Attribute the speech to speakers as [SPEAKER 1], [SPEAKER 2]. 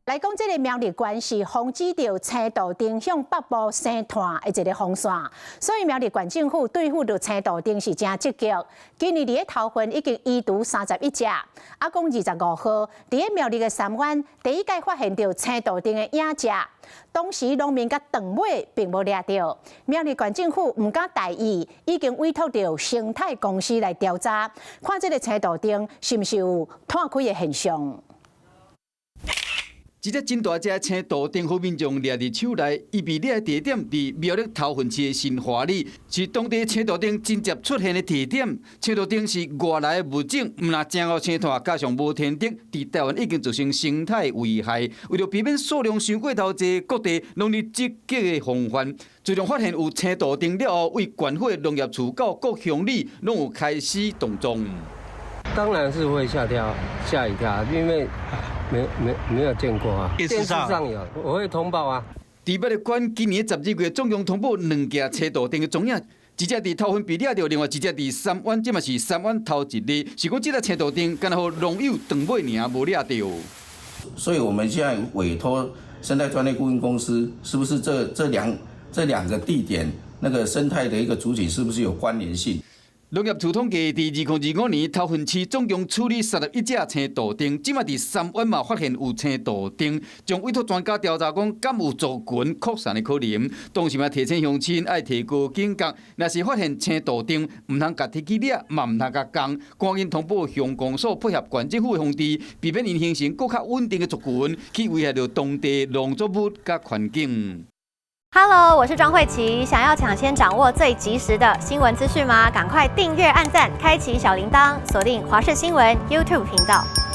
[SPEAKER 1] 來講，這个苗栗縣是防止著青杜鵑向北部生炭的一个防線，所以苗栗縣政府對付著青杜鵑是誠積極。今年佇咧頭份已經移除31隻，啊，講25號佇咧苗栗的三灣第一擺發現著青杜鵑的影隻，當時農民佮長尾並無掠著。苗栗縣政府毋敢大意，已經委託著生態公司來調查，看這个青杜鵑是毋是有炭開的現象。
[SPEAKER 2] 這隻真大隻的青杜鵑，予民眾掠佇手內，伊被掠的地點佇苗栗頭份市的新華里，是當地青杜鵑真濟出現的地點。青杜鵑是外來的物種，毋但誠會生炭，加上無天敵，佇台灣已經造成生態危害。為著避免數量傷過頭濟，各地攏佇積極的防範。自從發現有青杜鵑了後，對縣府的農業處到各鄉里攏有開始動作。
[SPEAKER 3] 當然是會嚇跳，嚇一跳，因為沒有見過啊。電視上有，我會通報啊。
[SPEAKER 2] 佇苗栗縣今年12月總共通報兩件青杜鵑的蹤影，一隻佇頭份被掠著，另外一隻佇三灣，這嘛是三灣頭一日。是講這隻青杜鵑，敢若予農友長尾爾無掠著。
[SPEAKER 4] 所以我們現在委託生態專業顧問公司，是不是這兩個地點那個生態的一個主體是不是有關聯性？
[SPEAKER 2] 農業處統計，佇2025年頭份市總共處理31隻青杜鵑，這馬佇三灣嘛發現有青杜鵑，將委託專家調查講，敢有族群擴散的可能。同時嘛提醒鄉親愛提高警覺，若是發現青杜鵑，毋通共提去掠，嘛毋通共降，趕緊通報鄉公所配合縣政府的防治，避免𪜶形成閣較穩定的族群，去危害著當地農作物佮環境。
[SPEAKER 5] Hello，我是莊慧琪。想要搶先掌握最及時的新聞資訊嗎？趕快訂閱、按讚、開啟小鈴鐺，鎖定華視新聞 YouTube 頻道。